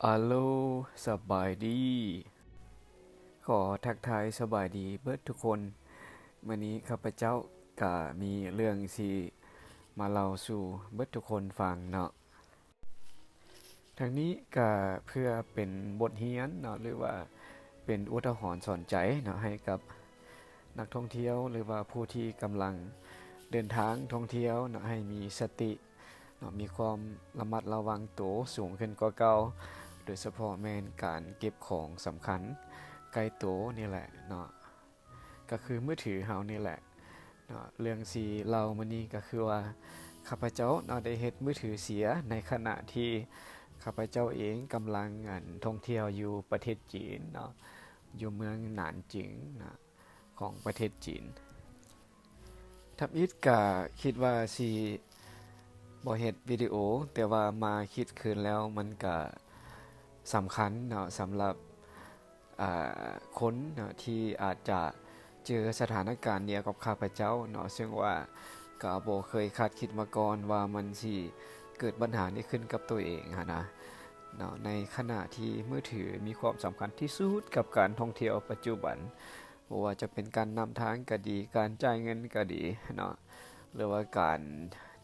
ອາໂລ ສະບາຍດີ. ຂໍທັກທາຍສະບາຍດີເບິດທຸກຄົນ. ມື້ນີ້ຂ້າພະເຈົ້າກະມີເລື່ອງຊິມາເລົ່າສູ່ເບິດທຸກຄົນຟັງເນາະ. ທັງນີ້ກະເພື່ອເປັນບົດຮຽນເນາະ ຫຼືວ່າເປັນອຸທາຫອນສອນໃຈເນາະ ໃຫ້ກັບນັກທ່ອງທ່ຽວ ຫຼືວ່າຜູ້ທີ່ກຳລັງເດີນທາງທ່ອງທ່ຽວເນາະ ໃຫ້ມີສະຕິ ເນາະ ມີຄວາມລະມັດລະວັງໂຕສູງຂຶ້ນກວ່າເກົ່າ ໂດຍສະເພາະແມ່ນການເກັບຂອງສຳຄັນໃກ້ໂຕນີ້ແຫຼະເນາະ ກໍຄືມືຖືເຮົານີ້ແຫຼະເນາະ. ເລື່ອງຊິເລົ່າມື້ນີ້ກໍຄືວ່າ ຂ້າພະເຈົ້າເນາະ ໄດ້ເຮັດມືຖືເສຍ ໃນຂະນະທີ່ຂ້າພະເຈົ້າເອງກຳລັງ ອັນ ທ່ອງທ່ຽວຢູ່ປະເທດຈີນເນາະ ຢູ່ເມືອງໜານຈິງເນາະ ຂອງປະເທດຈີນ. ທຳອິດກະຄິດວ່າຊິບໍ່ເຮັດວິດີໂອ ແຕ່ວ່າມາຄິດຄືນແລ້ວມັນກະສຳຄັນເນາະ ສຳລັບ ອາ ຄົນເນາະ ທີ່ອາດຈະເຈີສະຖານະການດຽວກັບຂ້າພະເຈົ້າເນາະ ເຊິ່ງວ່າກະບໍ່ເຄີຍຄາດຄິດມາກ່ອນວ່າມັນຊິເກີດບັນຫານີ້ຂຶ້ນກັບໂຕເອງຫັ້ນນະເນາະ. ໃນຂະນະທີ່ມືຖືມີຄວາມສຳຄັນທີ່ສຸດກັບການທ່ອງທ່ຽວປັດຈຸບັນ ບໍ່ວ່າຈະເປັນການນຳທາງກໍດີ ການຈ່າຍເງິນກໍດີເນາະ ຫຼືວ່າການ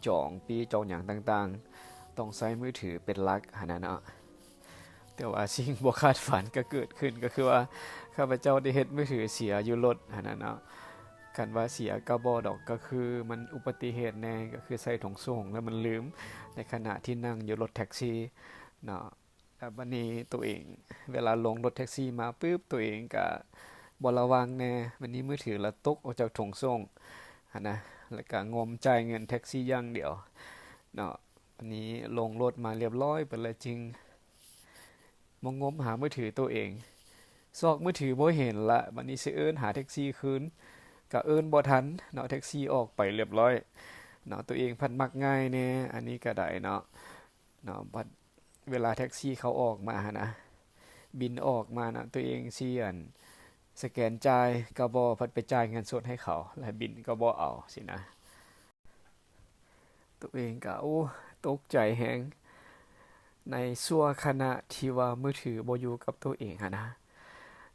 ຈອງປີ້ຈອງຫຍັງຕ່າງໆ ຕ້ອງໃຊ້ມືຖືເປັນຫຼັກຫັ້ນນະເນາະ. ແຕ່ວ່າສິ່ງບໍ່ຄາດຝັນກໍເກີດຂຶ້ນ ກໍຄືວ່າຂ້າພະເຈົ້າໄດ້ເຮັດມືຖືເສຍຢູ່ລົດຫັ້ນນະເນາະ. ຄັນວ່າເສຍກໍບໍ່ດອກ ກໍຄືມັນອຸບັດຕິເຫດແດ່ ກໍຄືໃສ່ຖົງໂສ້ງແລ້ວມັນລືມ ໃນຂະນະທີ່ນັ່ງຢູ່ລົດແທັກຊີເນາະ. ແລ້ວບັດນີ້ໂຕເອງ ເວລາລົງລົດແທັກຊີມາປຶບ ໂຕເອງກະບໍ່ລະວັງແດ່ ບັດນີ້ມືຖືລະຕົກອອກຈາກຖົງໂສ້ງຫັ້ນນະ ແລ້ວກະງົມຈ່າຍເງິນແທັກຊີຢ່າງດຽວເນາະ. ບັດນີ້ລົງລົດມາລຽບຮ້ອຍເບິດແລ້ວ ຈຶ່ງມາງົມຫາມືຖືໂຕເອງ ຊອກມືຖືບໍ່ເຫັນລະ. ບັດນີ້ຊິເອີ້ນຫາແທັກຊີຄືນ ກະເອີ້ນບໍ່ທັນເນາະ ແທັກຊີອອກໄປລຽບຮ້ອຍເນາະ. ໂຕເອງພັດມັກງ່າຍແດ່ ອັນນີ້ກະໄດ້ເນາະ ເນາະ ບັດເວລາແທັກຊີເຂົາອອກມາຫັ້ນນະ ບິນອອກມາເນາະ ໂຕເອງຊິ ອັນ ສະແກນຈ່າຍກໍບໍ່ ພັດໄປຈ່າຍເງິນສົດໃຫ້ເຂົາ ແລະ ບິນກໍບໍ່ເອົາຊີ້ນະ. ໂຕເອງກໍ ໂອ້ ຕົກໃຈແຮງ ໃນຊົ່ວຂະນະທີ່ວ່າມືຖືບໍ່ຢູ່ກັບໂຕເອງຫັ້ນນະ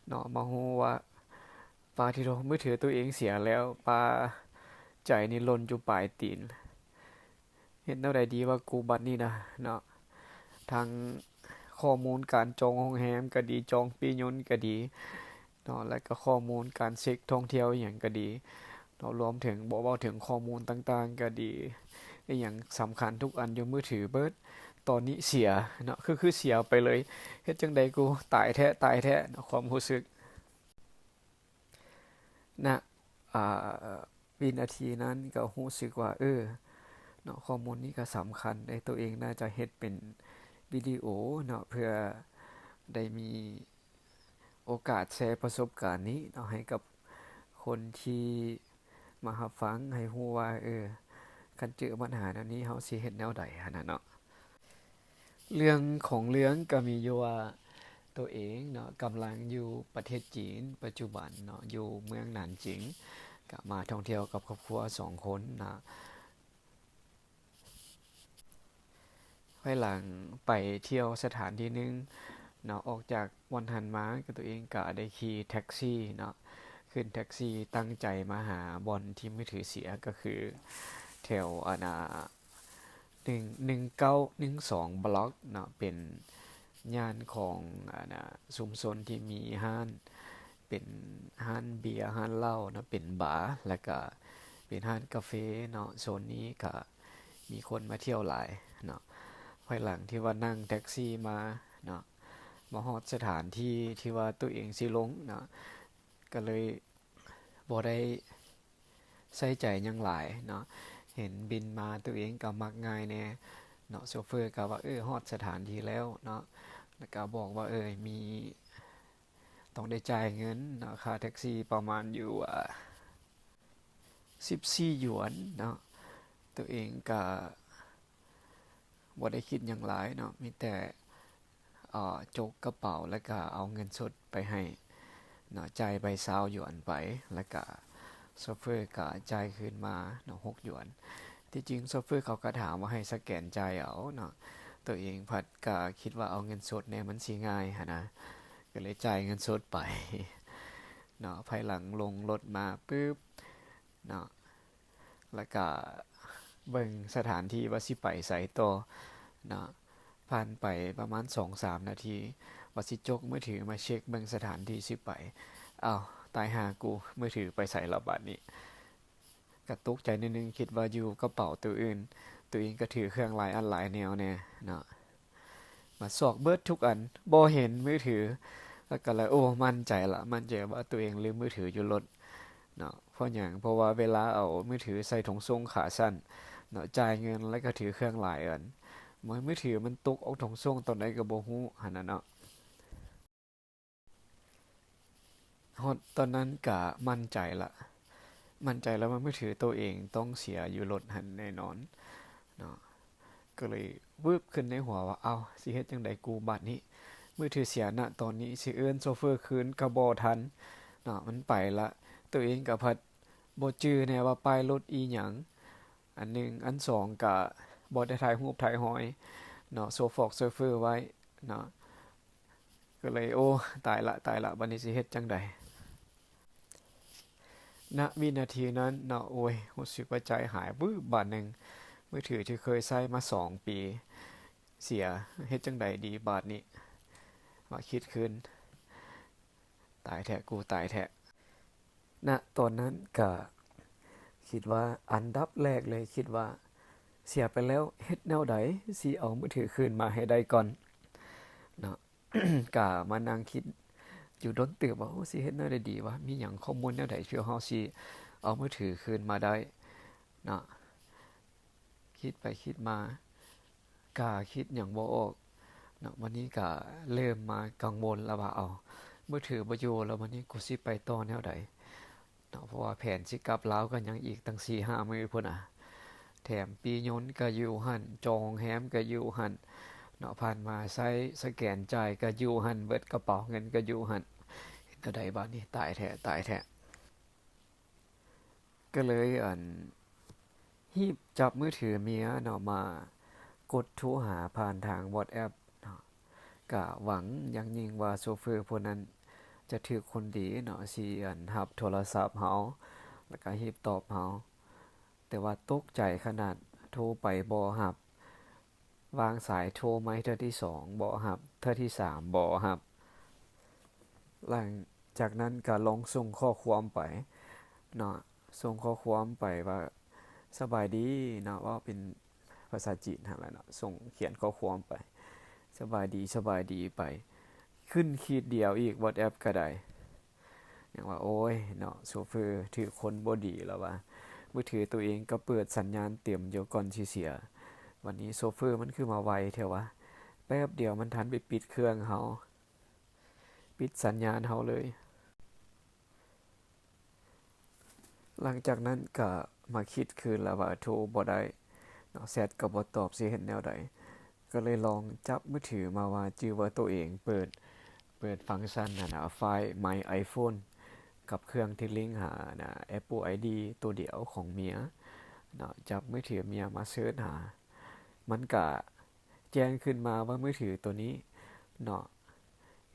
ເນາະ ມາຮູ້ວ່າ ປາດໂທ້ ມືຖືໂຕເອງເສຍແລ້ວ ປາ ໃຈນີ້ຫຼົ່ນຢູ່ປາຍຕີນ. ເຮັດແນວໃດດີວະກູບັດນີ້ນະເນາະ ທັງຂໍ້ມູນການຈອງໂຮງແຮມກໍດີ ຈອງປີ້ຍົນກໍດີເນາະ ແລ້ວກໍຂໍ້ມູນການເຊັກທ່ອງທ່ຽວອີ່ຫຍັງກໍດີເນາະ ລວມເຖິງ ບໍ່ເວົ້າເຖິງຂໍ້ມູນຕ່າງໆກໍດີ ອີ່ຫຍັງສຳຄັນທຸກອັນຢູ່ມືຖືເບິດ ຕອນນີ້ເສຍເນາະ ຄື ຄືເສຍໄປເລີຍ. ເຮັດຈັ່ງໃດກູ ຕາຍແທ້ ຕາຍແທ້ເນາະ ຄວາມຮູ້ສຶກ ນະ ອາ ວິນາທີນັ້ນກໍຮູ້ສຶກວ່າ ເອີ ເນາະ ຂໍ້ມູນນີ້ກໍສຳຄັນເດ້ ໂຕເອງໜ້າຈະເຮັດເປັນວິດີໂອເນາະ ເພື່ອໄດ້ມີໂອກາດແຊປະສົບການນີ້ເນາະ ໃຫ້ກັບຄົນທີ່ມາຮັບຟັງ ໃຫ້ຮູ້ວ່າ ເອີ ຄັນເຈີບັນຫາແນວນີ້ ເຮົາຊິເຮັດແນວໃດຫັ້ນນະເນາະ. ເລື່ອງຂອງເລື່ອງກໍມີຢູ່ວ່າ ໂຕເອງເນາະ ກຳລັງຢູ່ປະເທດຈີນປັດຈຸບັນເນາະ ຢູ່ເມືອງໜານຈິງ ກໍມາທ່ອງທ່ຽວກັບຄອບຄົວສອງຄົນນະ. ພາຍຫຼັງໄປທ່ຽວສະຖານທີ່ໜຶ່ງເນາະ ອອກຈາກບ່ອນຫັ້ນມາ ກໍໂຕເອງກໍໄດ້ຂີ່ແທັກຊີເນາະ ຂຶ້ນແທັກຊີຕັ້ງໃຈມາຫາບ່ອນທີ່ມືຖືເສຍ ກໍຄືແຖວ ອັນ ອາ ໜຶ່ງ ໜຶ່ງເກົ້າໜຶ່ງສອງບລັອກເນາະ ເປັນຍ່ານຂອງ ອັນ ອາ ຊຸມຊົນທີ່ມີຮ້ານ ເປັນຮ້ານເບຍ ຮ້ານເຫຼົ້າເນາະ ເປັນບາ ແລ້ວກະເປັນຮ້ານກາເຟເນາະ. ໂຊນນີ້ກະມີຄົນມາທ່ຽວຫຼາຍເນາະ. ພາຍຫຼັງທີ່ວ່ານັ່ງແທັກຊີມາເນາະ ມາຮອດສະຖານທີ່ທີ່ວ່າໂຕເອງຊິລົງເນາະ ກະເລີຍບໍ່ໄດ້ ໃສ່ໃຈຫຍັງຫຼາຍເນາະ ເຫັນບິນມາ ໂຕເອງກໍມັກງ່າຍແດ່ເນາະ. ໂຊເຟີກໍວ່າ ເອີ ຮອດສະຖານທີ່ແລ້ວເນາະ ແລ້ວກໍບອກວ່າ ເອີ ມີ ຕ້ອງໄດ້ຈ່າຍເງິນເນາະ ຄ່າແທັກຊີປະມານຢູ່ ອາ ສິບສີ່ຢວນເນາະ. ໂຕເອງກໍ ບໍ່ໄດ້ຄິດຫຍັງຫຼາຍເນາະ ມີແຕ່ ເອີ ຈົກກະເປົາ ແລ້ວກະເອົາເງິນສົດໄປໃຫ້ເນາະ ຈ່າຍໃບຊາວຢວນໄປ ແລ້ວກະໂຊເຟີກະຈ່າຍຄືນມາເນາະ ຫົກຢວນ. ທີ່ຈິງໂຊເຟີເຂົາກະຖາມວ່າໃຫ້ສະແກນຈ່າຍເອົາເນາະ ໂຕ ຕົວເອງພັດກະຄິດວ່າເອົາເງິນສົດແດ່ມັນຊິງ່າຍຫັ້ນນະ ກໍເລີຍຈ່າຍເງິນສົດໄປເນາະ. ພາຍຫຼັງລົງລົດມາປຶບເນາະ ແລ້ວກະເບິ່ງສະຖານທີ່ວ່າຊິໄປໃສຕໍ່ເນາະ. ຜ່ານໄປປະມານສອງສາມນາທີ ວ່າຊິຈົກມືຖືມາເຊັກເບິ່ງສະຖານທີ່ຊິໄປ ອ້າວ ຕາຍຫ່າກູ ມືຖືໄປໃສລະບາດນີ້? ກະຕົກໃຈໜ້ອຍໜຶ່ງ ຄິດວ່າຢູ່ກະເປົາໂຕອື່ນ ໂຕເອງກະຖືເຄື່ອງຫຼາຍອັນຫຼາຍແນວແດ່ເນາະ. ມາຊອກເບິດທຸກອັນ ບໍ່ເຫັນມືຖື ແລ້ວກະເລີຍ ໂອ້ ໝັ້ນໃຈລະ ໝັ້ນໃຈວ່າໂຕເອງລືມມືຖືຢູ່ລົດເນາະ. ເພາະຫຍັງ? ເພາະວ່າເວລາເອົາມືຖືໃສ່ຖົງໂສ້ງຂາສັ້ນເນາະ ຈ່າຍເງິນ ແລ້ວກະຖືເຄື່ອງຫຼາຍອັນ ມ- ມືຖືມັນຕົກອອກຖົງໂສ້ງຕອນໃດກະບໍ່ຮູ້ຫັ້ນນະເນາະ. ຮອດຕອນນັ້ນກະໝັ້ນໃຈລະ ໝັ້ນໃຈລະວ່າມືຖືໂຕເອງຕ້ອງເສຍຢູ່ລົດຫັ້ນແນ່ນອນເນາະ. ກໍເລີຍວືບຂຶ້ນໃນຫົວວ່າ ເອົ້າ ຊິເຮັດຈັ່ງໃດກູບາດນີ້? ມືຖືເສຍນະຕອນນີ້ ຊິເອີ້ນໂຊເຟີຄືນກະບໍ່ທັນເນາະ ມັນໄປລະ. ໂຕເອງກະພັດບໍ່ຈື່ແນ່ວ່າປ້າຍລົດອີ່ຫຍັງ ອັນໜຶ່ງ ອັນສອງ ກະບໍ່ໄດ້ຖ່າຍຮູບຖ່າຍຮອຍເນາະ ໂຊຟອກໂຊເຟີໄວ້ເນາະ. ກໍເລີຍ ໂອ້ ຕາຍລະ ຕາຍລະ ບາດນີ້ຊິເຮັດຈັ່ງໃດ? ນະວິນາທີນັ້ນເນາະ ໂອ້ຍ ຮູ້ສຶກວ່າໃຈຫາຍວືບບາດໜຶ່ງ ມືຖືທີ່ເຄີຍໃຊ້ມາສອງປີ ເສຍ ເຮັດຈັ່ງໃດດີບາດນີ້? ມາຄິດຄືນ ຕາຍແທ້ ກູຕາຍແທ້. ນະຕອນນັ້ນກະຄິດວ່າ ອັນດັບແລກເລີຍ ຄິດວ່າເສຍໄປແລ້ວ ເຮັດແນວໃດຊິເອົາມືຖືຄືນມາໃຫ້ໄດ້ກ່ອນເນາະ. ກະມານັ່ງຄິດຢູ່ດົນເຕີບວ່າ ໂອ້ ຊິເຮັດແນວໃດດີວະ? ມີຫຍັງ ຂໍ້ມູນແນວໃດທີ່ເຮົາຊິເອົາມືຖືຄືນມາໄດ້ເນາະ? ຄິດໄປຄິດມາ ກະຄິດຫຍັງບໍ່ອອກເນາະ. ບາດນີ້ກະເລີ່ມມາກັງວົນລະວ່າ ເອົ້າ ມືຖືບໍ່ຢູ່ລະ ບາດນີ້ກູຊິໄປຕໍ່ແນວໃດເນາະ? ເພາະວ່າແຜນຊິກັບລາວກະຍັງອີກຕັ້ງສີ່ຫ້າມື້ພຸ້ນນະ ແຖມປີ້ຍົນກະຢູ່ຫັ້ນ ຈອງໂຮງແຮມກະຢູ່ຫັ້ນເນາະ. ຜ່ານມາໃຊ້ສະແກນຈ່າຍກະຢູ່ຫັ້ນເບິດ ກະເປົາເງິນກະຢູ່ຫັ້ນ ເຮັດແນວໃດບາດນີ້? ຕາຍແທ້ ຕາຍແທ້. ກໍເລີຍ ອັນ ຮີບຈັບມືຖືເມຍເນາະ ມາກົດໂທຫາຜ່ານທາງ WhatsApp ເນາະ. ກະຫວັງຢ່າງຍິ່ງວ່າໂຊເຟີຜູ້ນັ້ນຈະຖືກຄົນດີເນາະ ຊິ ອັນ ຮັບໂທລະສັບເຮົາ ແລ້ວກະຮີບຕອບເຮົາ. ແຕ່ວ່າຕົກໃຈຂະໜາດ ໂທໄປບໍ່ຮັບ ວາງສາຍໂທໃໝ່ເທື່ອທີສອງບໍ່ຮັບ ເທື່ອທີສາມບໍ່ຮັບ. ຫຼັງຈາກນັ້ນກະລອງສົ່ງຂໍ້ຄວາມໄປເນາະ ສົ່ງຂໍ້ຄວາມໄປວ່າ ສະບາຍດີເນາະ ເວົ້າເປັນພາສາຈີນຫັ້ນລະເນາະ ສົ່ງ ຂຽນຂໍ້ຄວາມໄປ ສະບາຍດີ ສະບາຍດີໄປ ຂຶ້ນຂີດດຽວອີກ WhatsApp ກະໄດ້. ຍັງວ່າ ໂອ້ຍເນາະ ໂຊເຟີຖືກຄົນບໍ່ດີລະວ່າ ມືຖືໂຕເອງກະເປີດສັນຍານເຕັມຢູ່ກ່ອນຊິເສຍ ບາດນີ້ໂຊເຟີມັນຄືມາໄວແທ້ວະ ແປັບດຽວມັນທັນໄປປິດເຄື່ອງເຮົາ ປິດສັນຍານເຮົາເລີຍ. ຫຼັງຈາກນັ້ນກະມາຄິດຄືນລະວ່າ ໂທບໍ່ໄດ້ເນາະ ແຊັດກະບໍ່ຕອບ ຊິເຮັດແນວໃດ? ກໍເລີຍລອງຈັບມືຖືມາວ່າ ຈື່ວ່າໂຕເອງເປີດ ເປີດຟັງຊັນຫັ້ນນະ Find My iPhone ກັບເຄື່ອງທີ່ລິງຫານະ Apple ID ໂຕດຽວຂອງເມຍເນາະ. ຈັບມືຖືເມຍມາເສີດຫາ ມັນກະແຈ້ງຂຶ້ນມາວ່າມືຖືໂຕນີ້ເນາະ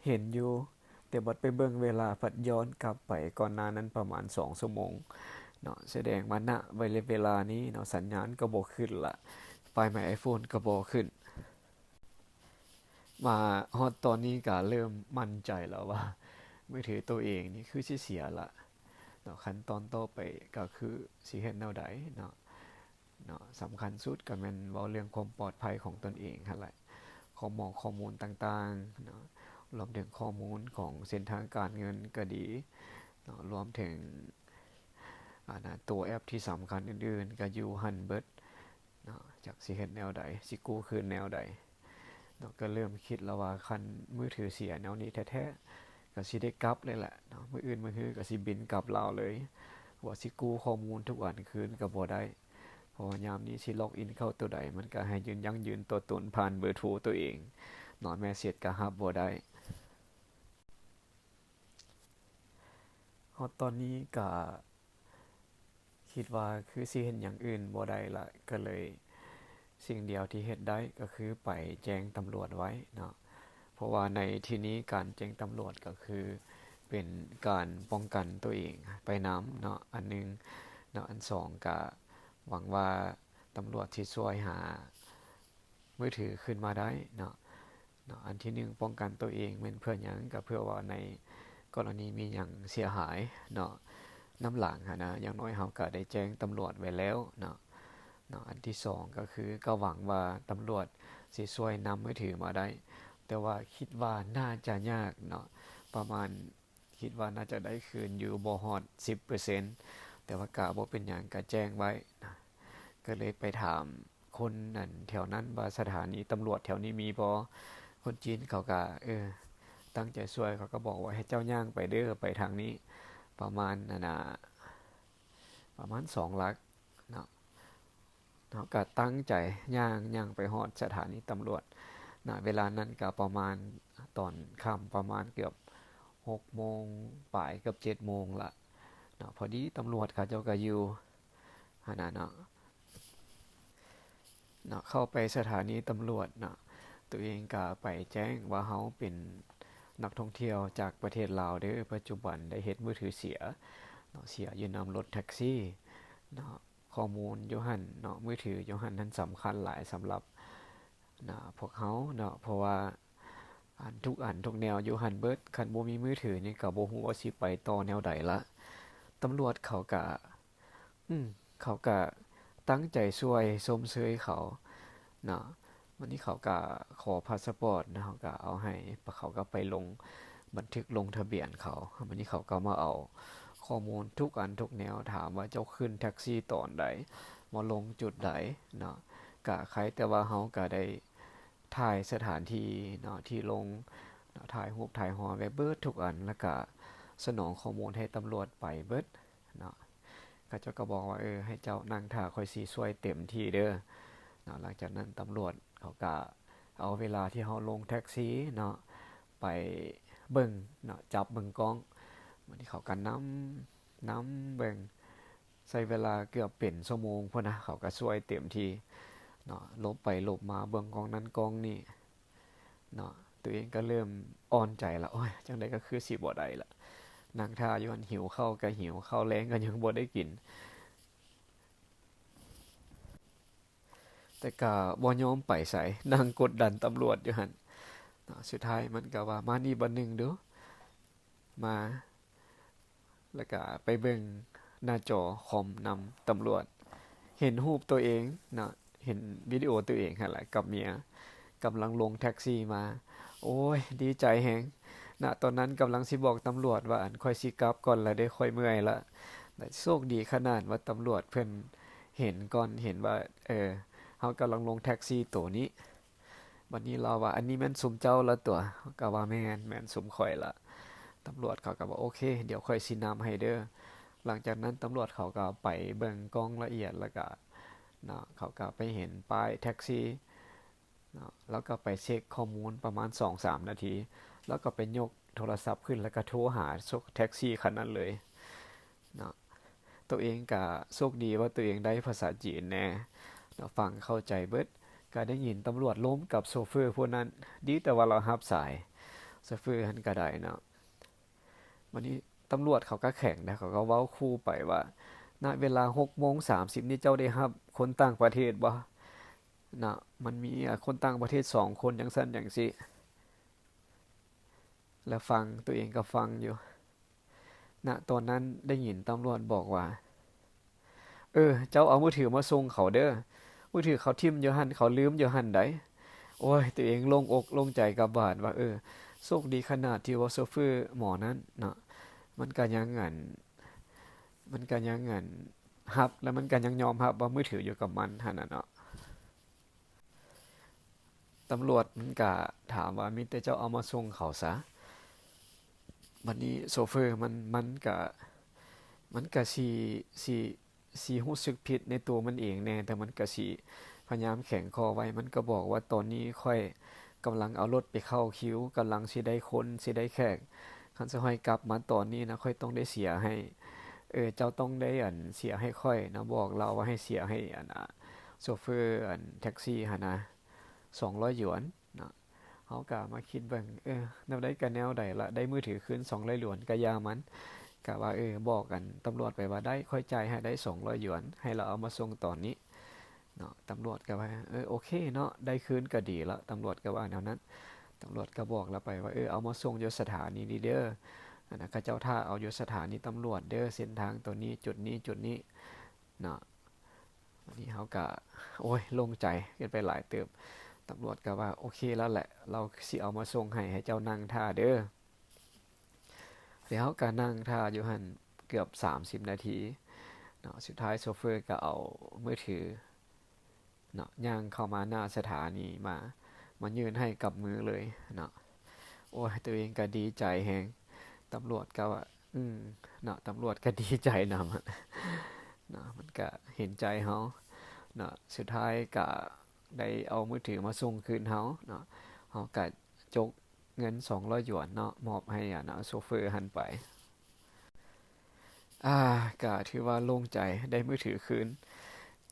ເຫັນຢູ່ ແຕ່ບັດໄປເບິ່ງເວລາ ພັດຍ້ອນກັບໄປກ່ອນໜ້ານັ້ນປະມານສອງຊົ່ວໂມງເນາະ. ສະແດງວ່າ ນະ ເວລາ ເວລານີ້ເນາະ ສັນຍານກໍບໍ່ຂຶ້ນລະ Find My iPhone ກໍບໍ່ຂຶ້ນ. ມາຮອດຕອນນີ້ກະເລີ່ມໝັ້ນໃຈແລ້ວວ່າ ມືຖືໂຕເອງນີ້ຄືຊິເສຍລະເນາະ. ຂັ້ນຕອນຕໍ່ໄປກະຄືຊິເຮັດແນວໃດເນາະ? ເນາະ ສຳຄັນສຸດກະແມ່ນເວົ້າເລື່ອງຄວາມປອດໄພຂອງຕົນເອງຫັ້ນແຫຼະ. ຂໍ້ໝອກຂໍ້ມູນຕ່າງໆເນາະ ລວມເຖິງຂໍ້ມູນຂອງເສັ້ນທາງການເງິນກະດີເນາະ ລວມເຖິງ ອັນນະ ໂຕແອັບທີ່ສຳຄັນອື່ນໆກະຢູ່ຫັ້ນເບິດເນາະ. ຈັກຊິເຮັດແນວໃດ ຊິກູ້ຄືນແນວໃດເນາະ? ກະເລີ່ມຄິດລະວ່າ ຄັນມືຖືເສຍແນວນີ້ແທ້ໆ ກະຊິໄດ້ກັບເລີຍແຫຼະເນາະ. ມື້ອື່ນມື້ຮືກະຊິບິນກັບລາວເລີຍ ວ່າຊິກູ້ຂໍ້ມູນທຸກອັນຄືນກະບໍ່ໄດ້ ເພາະວ່າຍາມນີ້ຊິລັອກອິນເຂົ້າໂຕໃດ ມັນກະໃຫ້ຢືນຢັ້ງຢືນຕົວຕົນຜ່ານເບີໂທໂຕເອງເນາະ ແມັດເສດກະຮັບບໍ່ໄດ້. ຮອດຕອນນີ້ກະຄິດວ່າຄືຊິເຮັດຫຍັງອື່ນບໍ່ໄດ້ລະ ກະເລີຍ ສິ່ງດຽວທີ່ເຮັດໄດ້ກໍຄືໄປແຈ້ງຕຳຫຼວດໄວ້ເນາະ ເພາະວ່າໃນທີ່ນີ້ການແຈ້ງຕຳຫຼວດກໍຄືເປັນການປ້ອງກັນຕົວເອງໄປນຳເນາະ ອັນໜຶ່ງເນາະ ອັນສອງກະຫວັງວ່າຕຳຫຼວດຊິຊ່ວຍຫາມືຖືຄືນມາໄດ້ເນາະ. ເນາະ ອັນທີໜຶ່ງປ້ອງກັນຕົວເອງແມ່ນເພື່ອຫຍັງ? ກໍເພື່ອວ່າໃນກໍລະນີມີຫຍັງເສຍຫາຍເນາະ ນຳຫຼັງຫັ້ນນະ ຢ່າງໜ້ອຍເຮົາກໍໄດ້ແຈ້ງຕຳຫຼວດໄວ້ແລ້ວເນາະ. ເນາະ ອັນທີສອງກໍຄືກໍຫວັງວ່າຕຳຫຼວດຊິຊ່ວຍນຳມືຖືມາໄດ້ ແຕ່ວ່າຄິດວ່າໜ້າຈະຍາກເນາະ ປະມານ ຄິດວ່າໜ້າຈະໄດ້ຄືນຢູ່ບໍ່ຮອດສິບເປີເຊັນ ແຕ່ວ່າກະບໍ່ເປັນຫຍັງ ກະແຈ້ງໄວ້ນະ ກໍເລີຍໄປຖາມຄົນນັ້ນແຖວນັ້ນວ່າສະຖານີຕຳຫຼວດແຖວນີ້ມີບໍ່? ຄົນຈີນເຂົາກະ ເອີ ຕັ້ງໃຈຊ່ວຍ ເຂົາກໍບອກວ່າໃຫ້ເຈົ້າຍ່າງໄປເດີ ໄປທາງນີ້ ປະມານນັ້ນນະ ປະມານສອງຫຼັກເນາະ. ເຮົາກໍຕັ້ງໃຈຍ່າງ ຍ່າງໄປຮອດສະຖານີຕຳຫຼວດນະ ເວລານັ້ນກໍປະມານຕອນຄ່ຳ ປະມານເກືອບຫົກໂມງປາຍ ເກືອບເຈັດໂມງລະເນາະ ພໍດີຕຳຫຼວດເຂົາເຈົ້າກໍຢູ່ຫັ້ນນະເນາະ. ເນາະ ເຂົ້າໄປສະຖານີຕຳຫຼວດເນາະ ຕົວເອງກໍໄປແຈ້ງວ່າເຮົາເປັນນັກທ່ອງທ່ຽວຈາກປະເທດລາວເດີ ປັດຈຸບັນໄດ້ເຮັດມືຖືເສຍເນາະ ເສຍຢູ່ນຳລົດແທັກຊີເນາະ. ຂໍ້ມູນຢູ່ຫັ້ນເນາະ ມືຖືຢູ່ຫັ້ນນັ້ນສຳຄັນຫຼາຍສຳລັບນະ ພວກເຮົາເນາະ ເພາະວ່າອັນ ທຸກອັນທຸກແນວຢູ່ຫັ້ນເບິດ ຄັນບໍ່ມີມືຖືນີ້ກໍບໍ່ຮູ້ວ່າຊິໄປຕໍ່ແນວໃດລະ. ຕຳຫຼວດເຂົາກະ ອືມ ເຂົາກະຕັ້ງໃຈຊ່ວຍ ຊົມເຊີຍເຂົາເນາະ. ບາດນີ້ເຂົາກະຂໍພາສະປອດເນາະ ເຮົາກະເອົາໃຫ້ ເຂົາກະໄປລົງບັນທຶກລົງທະບຽນເຂົາ. ບາດນີ້ເຂົາກະມາເອົາຂໍ້ມູນທຸກອັນທຸກແນວ ຖາມວ່າເຈົ້າຂຶ້ນແທັກຊີຕອນໃດ ມາລົງຈຸດໃດເນາະ. ກະໄຄແຕ່ວ່າເຮົາກະໄດ້ຖ່າຍສະຖານທີ່ເນາະ ທີ່ລົງເນາະ ຖ່າຍຮູບຖ່າຍຮອຍໄວ້ເບິດທຸກອັນ ແລ້ວກະສະໜອງຂໍ້ມູນໃຫ້ຕຳຫຼວດໄປເບິດເນາະ. ເຂົາເຈົ້າກໍບອກວ່າ ເອີ ໃຫ້ເຈົ້ານັ່ງຖ້າ ຂ້ອຍຊິຊ່ວຍເຕັມທີ່ເດີເນາະ. ຫຼັງຈາກນັ້ນຕຳຫຼວດເຂົາກະເອົາເວລາທີ່ເຮົາລົງແທັກຊີເນາະ ໄປເບິ່ງເນາະ ຈັບເບິ່ງກ້ອງ. ບາດນີ້ເຂົາກໍນຳ ນຳເບິ່ງ ໃຊ້ເວລາເກືອບເປັນຊົ່ວໂມງພຸ້ນນະ ເຂົາກໍຊ່ວຍເຕັມທີ່ເນາະ ຫຼົບໄປຫຼົບມາເບິ່ງກ້ອງນັ້ນກ້ອງນີ້ເນາະ. ຕົວເອງກໍເລີ່ມອ່ອນໃຈລະ ໂອ້ຍ ຈັ່ງໃດກໍຄືຊິບໍ່ໄດ້ລະ ນັ່ງຖ້າຢູ່ຫັ້ນ ຫິວເຂົ້າກໍຫິວ ເຂົ້າແລງກໍຍັງບໍ່ໄດ້ກິນ ແຕ່ກໍບໍ່ຍອມໄປໃສ ນັ່ງກົດດັນຕຳຫຼວດຢູ່ຫັ້ນເນາະ. ສຸດທ້າຍມັນກໍວ່າ ມານີ້ບາດໜຶ່ງດູ ມາ ແລ້ວກະໄປເບິ່ງໜ້າຈໍຄອມນຳຕຳຫຼວດ ເຫັນຮູບຕົວເອງເນາະ ເຫັນວິດີໂອຕົວເອງຫັ້ນແຫຼະ ກັບເມຍກຳລັງລົງແທັກຊີມາ. ໂອ້ຍ ດີໃຈແຮງນະ ຕອນນັ້ນກຳລັງຊິບອກຕຳຫຼວດວ່າ ອັນ ຂ້ອຍຊິກັບກ່ອນລະເດ້ ຂ້ອຍເມື່ອຍລະ. ແລະ ໂຊກດີຂະໜາດວ່າຕຳຫຼວດເພິ່ນເຫັນກ່ອນ ເຫັນວ່າ ເອີ ເຮົາກຳລັງລົງແທັກຊີໂຕນີ້. ບັດນີ້ລາວວ່າ ອັນນີ້ແມ່ນຊຸມເຈົ້າລະຕົວະ? ເຮົາກໍວ່າ ແມ່ນ ແມ່ນຊຸມຂ້ອຍລະ. ຕຳຫຼວດເຂົາກໍວ່າ ໂອເຄ ດຽວຂ້ອຍຊີ້ນຳໃຫ້ເດີ. ຫຼັງຈາກນັ້ນຕຳຫຼວດເຂົາກໍໄປເບິ່ງກ້ອງລະອຽດ ແລ້ວກໍເນາະ ເຂົາກໍໄປເຫັນປ້າຍແທັກຊີເນາະ ລາວກໍໄປເຊັກຂໍ້ມູນປະມານສອງສາມນາທີ ລາວກໍໄປຍົກໂທລະສັບຂຶ້ນ ແລ້ວກໍໂທຫາແທັກຊີຄັນນັ້ນເລີຍເນາະ. ໂຕເອງກະໂຊກດີວ່າໂຕເອງໄດ້ພາສາຈີນແດ່ເນາະ ຟັງເຂົ້າໃຈເບິດ. ກະໄດ້ຍິນຕຳຫຼວດລົມກັບໂຊເຟີຜູ້ນັ້ນ ດີແຕ່ວ່າລາວຮັບສາຍ ໂຊເຟີຫັ້ນກະໄດ້ເນາະ. ບາດນີ້ຕຳຫຼວດເຂົາກະແຂງເດ້ ເຂົາກະເວົ້າຂູ່ໄປວ່າ ນະ ເວລາຫົກໂມງສາມສິບນີ້ ເຈົ້າໄດ້ຮັບຄົນຕ່າງປະເທດບໍ່ເນາະ ມັນມີ ອາ ຄົນຕ່າງປະເທດສອງຄົນ ຈັ່ງຊັ້ນຈັ່ງຊີ້. ແລ້ວຟັງ ໂຕເອງກໍຟັງຢູ່ ນະ ຕອນນັ້ນໄດ້ຍິນຕຳຫຼວດບອກວ່າ ເອີ ເຈົ້າເອົາມືຖືມາສົ່ງເຂົາເດີ ມືຖືເຂົາຖິ້ມຢູ່ຫັ້ນ ເຂົາລືມຢູ່ຫັ້ນໃດ. ໂອ້ຍ ໂຕເອງໂລ່ງອົກໂລ່ງໃຈກັບບາດວ່າ ເອີ ໂຊກດີຂະໜາດທີ່ວ່າໂຊເຟີໝໍນັ້ນເນາະ ມັນກະຍັງ ອັນ ມັນກະຍັງ ອັນ ຮັບ ແລະ ມັນກະຍັງຍອມຮັບວ່າມືຖືຢູ່ກັບມັນຫັ້ນນະເນາະ. ຕຳຫຼວດມັນກະຖາມວ່າ ມີແຕ່ເຈົ້າເອົາມາສົ່ງເຂົາຊະ. ບັດນີ້ໂຊເຟີມັນ ມັນກະ ມັນກະຊິ ຊິ ຊິຮູ້ສຶກຜິດໃນຕົວມັນເອງແດ່ ແຕ່ມັນກະຊິພະຍາຍາມແຂງຄໍໄວ້. ມັນກະບອກວ່າ ຕອນນີ້ຂ້ອຍກຳລັງເອົາລົດໄປເຂົ້າຄິວ ກຳລັງຊິໄດ້ຄົນ ຊິໄດ້ແຂກ ຄັນຊິໃຫ້ກັບມາຕອນນີ້ນະ ຂ້ອຍຕ້ອງໄດ້ເສຍໃຫ້ ເອີ ເຈົ້າຕ້ອງໄດ້ ອັນ ເສຍໃຫ້ຂ້ອຍນະ. ບອກລາວວ່າໃຫ້ເສຍໃຫ້ ອັນ ອາ ໂຊເຟີອັນແທັກຊີຫັ້ນນະ ສອງຮ້ອຍຢວນເນາະ. ເຮົາກະມາຄິດເບິ່ງ ເອີ ແນວໃດກະແນວໃດລະ ໄດ້ມືຖືຄືນສອງຮ້ອຍຢວນກະຢ່າມັນ ກະວ່າ ເອີ ບອກອັນຕຳຫຼວດໄປວ່າ ໄດ້ ຂ້ອຍຈ່າຍໃຫ້ໄດ້ສອງຮ້ອຍຢວນ ໃຫ້ລາວເອົາມາສົ່ງຕອນນີ້ເນາະ. ຕຳຫຼວດກະວ່າ ເອີ ໂອເຄເນາະ ໄດ້ຄືນກະດີລະ ຕຳຫຼວດກະວ່າແນວນັ້ນ. ຕຳຫຼວດກະບອກລາວໄປວ່າ ເອີ ເອົາມາສົ່ງຢູ່ສະຖານີນີ້ເດີ ອັນນະ ເຂົາເຈົ້າຖ້າເອົາຢູ່ສະຖານີຕຳຫຼວດເດີ ເສັ້ນທາງໂຕນີ້ ຈຸດນີ້ ຈຸດນີ້ເນາະ. ບາດນີ້ເຮົາກະ ໂອ້ຍ ໂລ່ງໃຈຂຶ້ນໄປຫຼາຍເຕີບ. ຕຳຫຼວດກະວ່າ ໂອເຄແລ້ວແຫຼະ ລາວຊິເອົາມາສົ່ງໃຫ້ ໃຫ້ເຈົ້ານັ່ງຖ້າເດີ. ແລ້ວເຮົາກະນັ່ງຖ້າຢູ່ຫັ້ນເກືອບສາມສິບນາທີເນາະ. ສຸດທ້າຍໂຊເຟີກະເອົາມືຖືເນາະ ຍ່າງເຂົ້າມາໜ້າສະຖານີ ມາ ມາຍື່ນໃຫ້ກັບມືເລີຍເນາະ. ໂອ້ຍ ໂຕເອງກະດີໃຈແຮງ. ຕຳຫຼວດກະວ່າ ອືມ ເນາະ ຕຳຫຼວດກະດີໃຈນຳເນາະ ມັນກະເຫັນໃຈເຮົາເນາະ. ສຸດທ້າຍກະໄດ້ເອົາມືຖືມາສົ່ງຄືນເຮົາເນາະ. ເຮົາກະຈົກເງິນສອງຮ້ອຍຢວນເນາະ ມອບໃຫ້ອັນໂຊເຟີຫັ້ນໄປ. ອາ ກະຖືວ່າໂລ່ງໃຈ ໄດ້ມືຖືຄືນ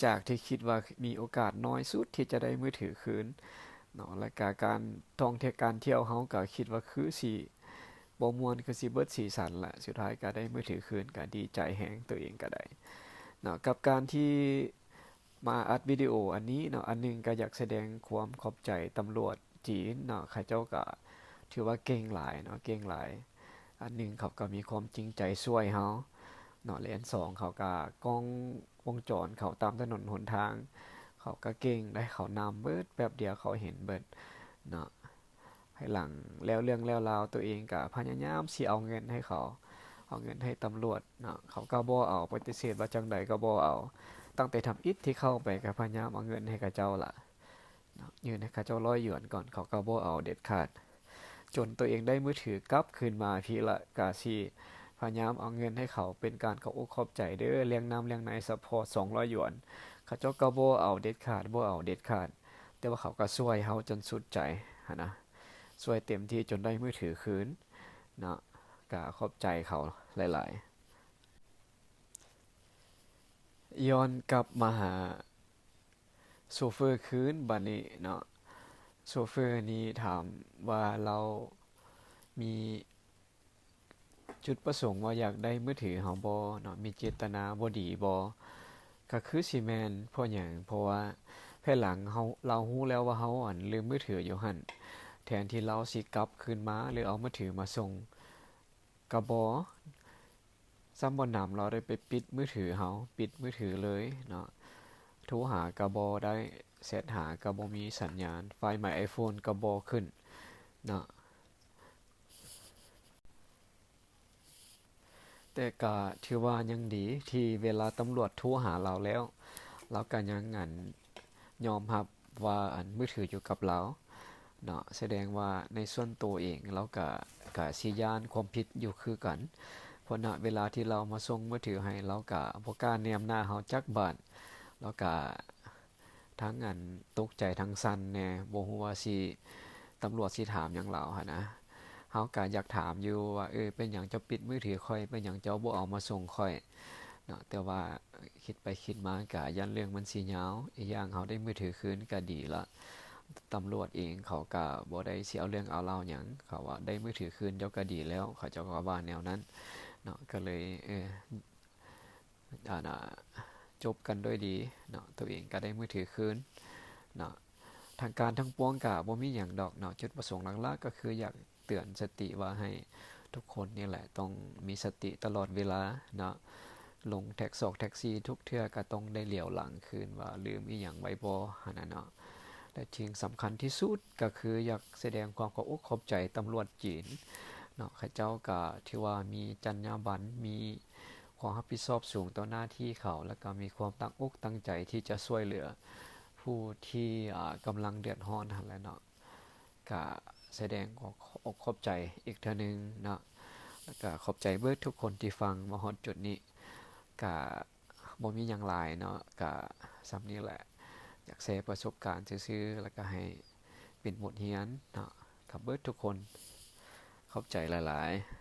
ຈາກທີ່ຄິດວ່າມີໂອກາດໜ້ອຍສຸດທີ່ຈະໄດ້ມືຖືຄືນເນາະ. ແລ້ວກະການທ່ອງທ່ຽວ ການທ່ຽວເຮົາກະຄິດວ່າຄືຊິ ບໍ່ມ່ວນ ຄືຊິເບິດສີສັນລະ. ສຸດທ້າຍກະໄດ້ມືຖືຄືນ ກະດີໃຈແຮງ ໂຕເອງກະໄດ້ເນາະ. ກັບການທີ່ມາອັດວິດີໂອອັນນີ້ເນາະ ອັນໜຶ່ງກະຢາກສະແດງຄວາມຂອບໃຈຕຳຫຼວດຈີນເນາະ. ເຂົາເຈົ້າກະຖືວ່າເກັ່ງຫຼາຍເນາະ ເກັ່ງຫຼາຍ. ອັນໜຶ່ງເຂົາກະມີຄວາມຈິງໃຈຊ່ວຍເຮົາເນາະ ແລະ ອັນສອງເຂົາກະກ້ອງວົງຈອນເຂົາຕາມຖະໜົນຫົນທາງ ເຂົາກະເກັ່ງໄດ໋ ເຂົານຳເບິດ ແປັບດຽວເຂົາເຫັນເບິດເນາະ. ພາຍຫຼັງແລ້ວເລື່ອງແລ້ວລາວ ໂຕເອງກະພະຍາຍາມຊິເອົາເງິນໃຫ້ເຂົາ ເອົາເງິນໃຫ້ຕຳຫຼວດເນາະ ເຂົາກະບໍ່ເອົາ ປະຕິເສດວ່າຈັ່ງໃດກະບໍ່ເອົາ. ຕັ້ງແຕ່ທຳອິດທີ່ເຂົ້າໄປກະພະຍາຍາມເອົາເງິນໃຫ້ເຂົາເຈົ້າລະເນາະ ຍື່ນໃຫ້ເຂົາເຈົ້າຮ້ອຍຢວນກ່ອນ ເຂົາກະບໍ່ເອົາເດັດຂາດ. ຈົນໂຕເອງໄດ້ມືຖືກັບຄືນມາພີ້ລະ ກະຊິພະຍາຍາມເອົາເງິນໃຫ້ເຂົາ ເປັນການຂອບອົກຂອບໃຈເດີ ລ້ຽງນ້ຳລ້ຽງໃນ ຊັບພອດສອງຮ້ອຍຢວນ ເຂົາເຈົ້າກະບໍ່ເອົາເດັດຂາດ ບໍ່ເອົາເດັດຂາດ. ແຕ່ວ່າເຂົາກະຊ່ວຍເຮົາຈົນສຸດໃຈຫັ້ນນະ ຊ່ວຍເຕັມທີ່ຈົນໄດ້ມືຖືຄືນເນາະ ກະຂອບໃຈເຂົາຫຼາຍໆ. ຍ້ອນກັບມາຫາໂຊເຟີຄືນບາດນີ້ເນາະ. ໂຊເຟີນີ້ຖາມວ່າລາວມີ ຈຸດປະສົງວ່າຢາກໄດ້ມືຖືເຮົາບໍ່ເນາະ ມີເຈດຕະນາບໍ່ດີບໍ່? ກະຄືຊິແມ່ນ. ເພາະຫຍັງ? ເພາະວ່າພາຍຫຼັງເຮົາ ລາວຮູ້ແລ້ວວ່າເຮົາ ອັນ ລືມມືຖືຢູ່ຫັ້ນ ແທນທີ່ລາວຊິກັບຄືນມາ ຫຼື ເອົາມືຖືມາສົ່ງກະບໍ່ ຊ້ຳບໍ່ໜຳລາວໄດ້ໄປປິດມືຖືເຮົາ ປິດມືຖືເລີຍເນາະ. ໂທຫາກະບໍ່ໄດ້ ແຊັດຫາກະບໍ່ມີສັນຍານ ໄຟລ໌ໄມໄອໂຟນກະບໍ່ຂຶ້ນເນາະ. ແຕ່ກະຖືວ່າຍັງດີທີ່ເວລາຕຳຫຼວດໂທຫາລາວແລ້ວ ລາວກະຍັງ ອັນ ຍອມຮັບວ່າ ອັນ ມືຖືຢູ່ກັບລາວເນາະ. ສະແດງວ່າໃນສ່ວນໂຕເອງລາວກະ ກະຊິຢ້ານຄວາມຜິດຢູ່ຄືກັນ ເພາະນະເວລາທີ່ລາວມາສົ່ງມືຖືໃຫ້ ລາວກະບໍ່ກ້າແນມໜ້າເຮົາຈັກບາດ. ລາວກະ ທັງ ອັນ ຕົກໃຈທັງສັ່ນແດ່ ບໍ່ຮູ້ວ່າຊິ ຕຳຫຼວດຊິຖາມຫຍັງລາວຫັ້ນນະ. ເຮົາກະຢາກຖາມຢູ່ວ່າ ເອີ ເປັນຫຍັງເຈົ້າປິດມືຖືຂ້ອຍ? ເປັນຫຍັງເຈົ້າບໍ່ເອົາມາສົ່ງຂ້ອຍເນາະ? ແຕ່ວ່າຄິດໄປຄິດມາກະຢ້ານເລື່ອງມັນຊິຍາວ. ອີກຢ່າງເຮົາໄດ້ມືຖືຄືນກະດີລະ. ຕຳຫຼວດເອງເຂົາກະບໍ່ໄດ້ຊິເອົາເລື່ອງເອົາລາວຫຍັງ. ເຂົາວ່າໄດ້ມືຖືຄືນເຈົ້າກະດີແລ້ວ. ເຂົາເຈົ້າກະວ່າແນວນັ້ນເນາະ. ກະເລີຍ ເອີ ອັນ ຈົບກັນດ້ວຍດີເນາະ, ໂຕເອງກະໄດ້ມືຖືຄືນເນາະ. ທາງການທັງປວງກະບໍ່ມີຫຍັງດອກເນາະ, ຈຸດປະສົງຫຼັກໆກະຄືຢາກເຕືອນສະຕິວ່າໃຫ້ທຸກຄົນນີ້ແຫຼະ ຕ້ອງມີສະຕິຕະຫຼອດເວລາເນາະ. ລົງແທັກສອກແທັກຊີທຸກເທື່ອກະຕ້ອງໄດ້ຫຼຽວຫຼັງຄືນວ່າລືມອີ່ຫຍັງໄວ້ບໍ່ຫັ້ນນະເນາະ. ແລະ ສິ່ງສຳຄັນທີ່ສຸດກະຄືຢາກສະແດງຄວາມຂອບອົກຂອບໃຈຕຳຫຼວດຈີນເນາະ, ເຂົາເຈົ້າກະຖືວ່າມີຈັນຍາບັນ ມີ ຄວາມຮັບຜິດຊອບສູງຕໍ່ໜ້າທີ່ເຂົາ ແລ້ວກະມີຄວາມຕັ້ງອົກຕັ້ງໃຈທີ່ຈະຊ່ວຍເຫຼືອຜູ້ທີ່ ອາ ກຳລັງເດືອດຮ້ອນຫັ້ນແຫຼະເນາະ. ກະສະແດງຄວາມຂອບອົກຂອບໃຈອີກເທື່ອໜຶ່ງເນາະ, ແລ້ວກະຂອບໃຈເບິດທຸກຄົນທີ່ຟັງມາຮອດຈຸດນີ້. ກະບໍ່ມີຫຍັງຫຼາຍເນາະ, ກະສ່ຳນີ້ແຫຼະ, ຢາກແຊປະສົບການຊື່ໆ ແລ້ວກະໃຫ້ເປັນບົດຮຽນເນາະ ກັບເບິດທຸກຄົນ. ຂອບໃຈຫຼາຍໆ.